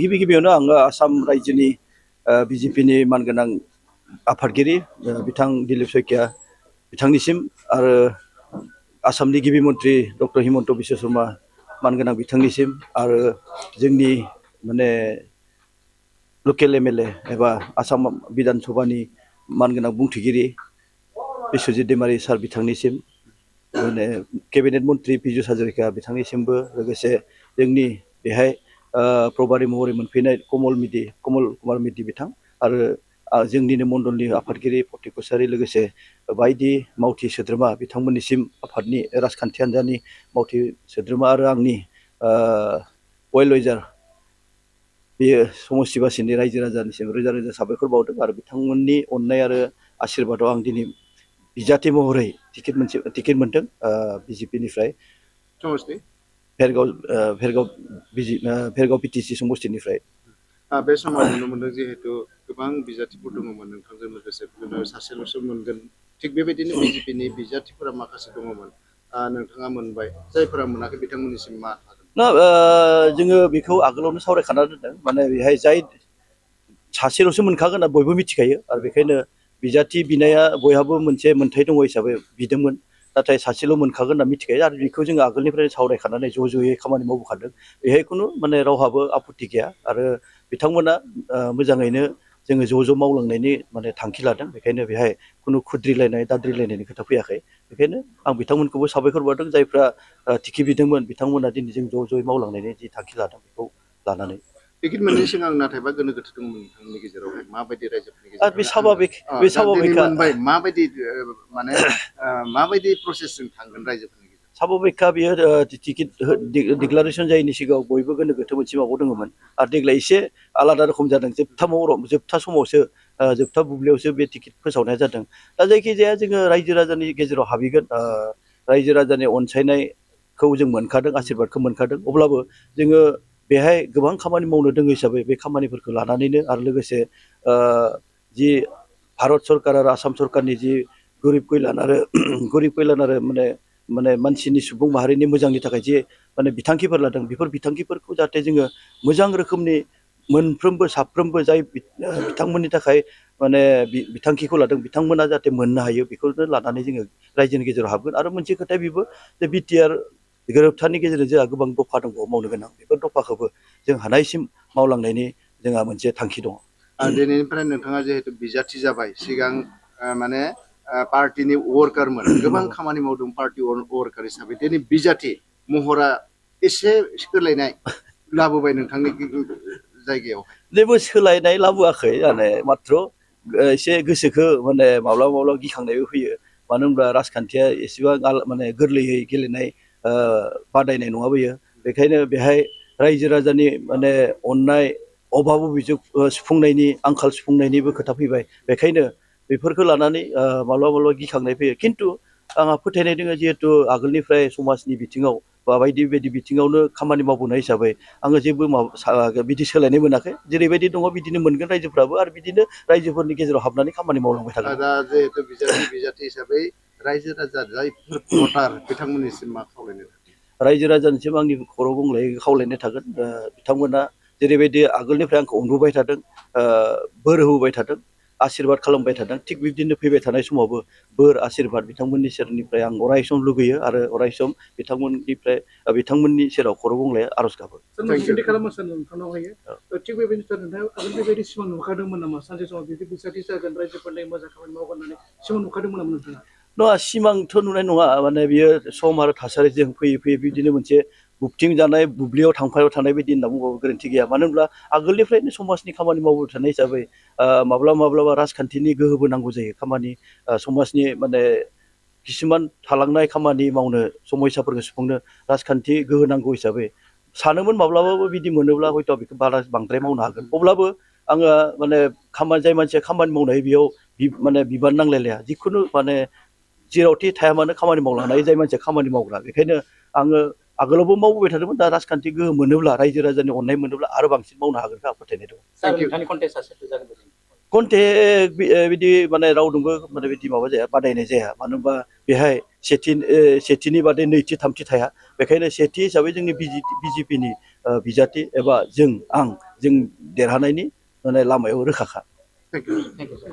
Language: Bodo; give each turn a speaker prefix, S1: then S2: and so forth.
S1: गिबियावनो आङो आसाम रायजोनि बिजेपिनि मानगोनां आफादगिरि बिथां दिलीप शइकिया बिथांनिसिम आरो आसामनि गिबि मन्थ्रि डक्टर हिमन्त बिश्व शर्मा मानगोनां बिथांनिसिम आरो जोंनि माने लकेल एमएलए एबा आसाम बिधान सभानि मानगोनां बुंथिगिरि बिश्वजित दैमारी सार बिथांनिसिम माने केबिनेट मन्थ्रि पीयूष हाजरिका बिथांनिसिमबो लोगोसे जोंनि बेहाय प्रभारी महरै मोनफैनाय कमल कुमार मिदि बिथां आरो जोंनिनो मण्डलनि आफादगिरि प्रतीक कछारी लोगोसे बायदि मावथि सोद्रोमा बिथांमोननिसिम आफादनि राजखान्थि हान्जानि मावथि सोद्रोमा आरो आंनि वेल विजार बेयो समस्ति बासिनि रायजो राजानिसिम रोजा रोजा साबायखर बावदों आरो बिथांमोननि अननाय आरो आशीर्बादाव आं दिनै बिजाथि महरै टिकेट मोनदों बिजेपिनिफ्राय भेरगाव पिटिसि समस्तिनिफ्राय
S2: बे समाव नुनो मोनदों जिहेतु गोबां बिजाथिफोर दङमोन नोंथांजों लोगोसे सासेल'सो मोनगोन थिग बेबायदिनो बिजेपिनि बिजाथिफोरा माखासे दङमोन नोंथाङा मोनबाय जायफोरा मोनाखै बिथांमोननिसिम मा
S1: जोङो बेखौ आगोलावनो सावरायखाना दोनदों माने बेहाय जाय सासेल'सो मोनखागोन होनना बयबो मिथिखायो आरो बेखायनो बिजाथि बिनाया बयहाबो मोनसे मोन्थाय दङ हिसाबै बिदोंमोन नाथाय सासेल' मोनखागोन होनना मिथिखायो आरो बेखौ जोङो आगोलनिफ्रायनो सावरायखानानै ज'यै खामानि मावबोखादों बेहाय खुनु माने रावहाबो आपत्ति गैया आरो बिथांमोना मोजाङैनो जोङो ज' मावलांनायनि माने थांखि लादों बेखायनो बेहाय खुनु खुद्रिलायनाय दाद्रिलायनायनि खोथा फैयाखै बेखायनो आं बिथांमोनखौबो साबायखर बावदों जायफ्रा टिकेट बिदोंमोन बिथांमोना दिनै जों ज'यै मावलांनायनि जि थांखि लादों बेखौ लानानै
S2: टिकेट मोननायनि सिगां नाथायबा गोनो गोथो दंमोन नोंथांनि गेजेरावहाय माबायदि रायजोफोरनि गेजेराव
S1: बे साभाबिक
S2: मोनबाय माबायदि माने माबायदि प्रसेसजों थांगोन रायजोफोरनि गेजेराव
S1: साभाबिकखा बियो टिकेट डिक्लारेसन जायैनि सिगाङाव बयबो गोनो गोथो मोनसे माबायाव दङमोन आरो देग्लाय एसे आलादा रोखोम जादों जोबथा समावसो जोबथा बुब्लियावसो बे टिकेट फोसावनाया जादों दा जायखिजाया जोङो रायजो राजानि गेजेराव हाबहैगोन रायजो राजानि अनसायनायखौ जों मोनखादों आशीर्बादखौ मोनखादों अब्लाबो जोङो बेहाय गोबां खामानि मावनो दङ हिसाबै बे खामानिफोरखौ लानानैनो आरो लोगोसे जि भारत सरकार आरो आसाम सरकारनि जि गरिब कल्याण आरो माने मानसिनि सुबुं माहारिनि मोजांनि थाखाय जे माने बिथांखिफोर लादों बेफोर बिथांखिफोरखौ जाहाथे जोङो मोजां रोखोमनि साफ्रोमबो जाय बिथांमोननि थाखाय माने बिथांखिखौ लादों बिथांमोना जाहाथे मोननो हायो बेखौनो लानानै जोङो रायजोनि गेजेराव हाबगोन आरो मोनसे खोथाया बेबो जे बिटिआर गोरोबथानि गेजेरजों जोंहा गोबां दफा दंबावो मावनो गोनां बेफोर दफाखौबो जों हानायसिम मावलांनायनि जोंहा मोनसे थांखि दङ
S2: दिनैनिफ्राय नोंथाङा जिहेतु बिजाथि जाबाय सिगां माने पार्टिनि वर्कारमोन गोबां खामानि मावदों पार्टि वर्कार हिसाबै दिनै बिजाथि महरा एसे सोलायनाय लाबोबाय नोंथांनि जायगायाव
S1: जेबो सोलायनाय लाबोआखै माने माथ्र एसे गोसोखौ माने माब्लाबा गिखांनायबो फैयो मानो होनब्ला राजखान्थिया एसेबां माने गोरलैयै गेलेनाय बादायनाय नङा बेयो बेखायनो बेहाय रायजो राजानि माने अननाय अभाब अभियोग सुफुंनायनि आंखाल सुफुंनायनिबो खोथा फैबाय बेखायनो बेफोरखौ लानानै माब्लाबा गिखांनाय फैयो खिन्थु आंहा फोथायनाय दङ जिहेतु आगोलनिफ्राय समाजनि बिथिङाव बा बायदि बिथिङावनो खामानि मावबोनाय हिसाबै आङो जेबो बिदि सोलायनाय मोनाखै जेरैबायदि दङ बिदिनो मोनगोन रायजोफ्राबो आरो बिदिनो रायजोफोरनि गेजेराव हाबनानै खामानि मावलांबाय थागोन
S2: दा जिहेतु बिजाथि हिसाबै रायजो राजा जायफोर भटार बिथांमोननिसिम मा खावलायनो
S1: रायजो राजानिसिम आंनि खर' गंग्लाय खावलायनाय थागोन बिथांमोना जेरैबायदि आगोलनिफ्राय आंखौ अनबोबाय थादों बोर होबोबाय थादों आशीर्बाद खालामबाय थादों थिग बिब्दिनो फैबाय थानाय समावबो बोर आशीर्बाद बिथांमोननि सेरनिफ्राय आं अराय सम लुगैयो आरो अराय सम बिथांमोननि सेराव खर' गंग्लाया आर'ज गाबो
S3: थिग बेबायदिनो नोंथाङा आगोल बेबायदि सिमां नुखादोंमोन नामा सानसे समाव बिदि बिजाथि जागोन रायजोफोरनि मोजां खामानि मावगोन होननानै सिमां नुखादोंमोन नामा नोंथाङा
S1: नङा सिमांथ' नुनाय नङा माने बियो सम आरो थासारिजों फैयै बिदिनो मोनसे बुबथिं जानाय बुब्लियाव थांफाबाय थानाय बायदि होनना बुंबाबो गोरोन्थि गैया मानो होनब्ला आगोलनिफ्रायनो समाजनि खामानि मावबोबाय थानाय हिसाबै माब्लाबा राजखान्थिनि गोहोबो नांगौ जायो खामानि समाजनि माने किसुमान थालांनाय खामानि मावनो समयसाफोरखौ सुफुंनो राजखान्थि गोहो नांगौ हिसाबै सानोमोन माब्लाबाबो बिदि मोनोब्ला हयथ' बेखौ बांद्राय मावनो हागोन अब्लाबो आङो माने जाय मानसिया खामानि मावनो हायो बेयाव माने बिबान नांलायलाया जिखुनु माने जेरावखि थाया मानो खामानि मावलांनो हायो जाय मानसिया खामानि मावग्रा बेखायनो आङो आगोलावबो मावबोबाय थादोंमोन दा राजखान्थि गोहो मोनोब्ला रायजो राजानि अननाय मोनोब्ला आरो बांसिन मावनो हागोनखौ आं फोथायनाय दं
S2: Thank you.
S4: नोंथांनि कन्टेस्टआ सोरथो जागोन बायदि?
S1: कन्टेक्ट बिदि माने रावजोंबो माने बिदि माबा जाया बादायनाय जाया मानो होनबा बेहाय सेथिनि बादै नैथि थामथि थाया बेखायनो सेथि हिसाबै जोंनि बिजेपिनि बिजाथि एबा जों देरहानायनि माने लामायाव रोखाखा
S2: Thank you.
S4: Thank you, sir.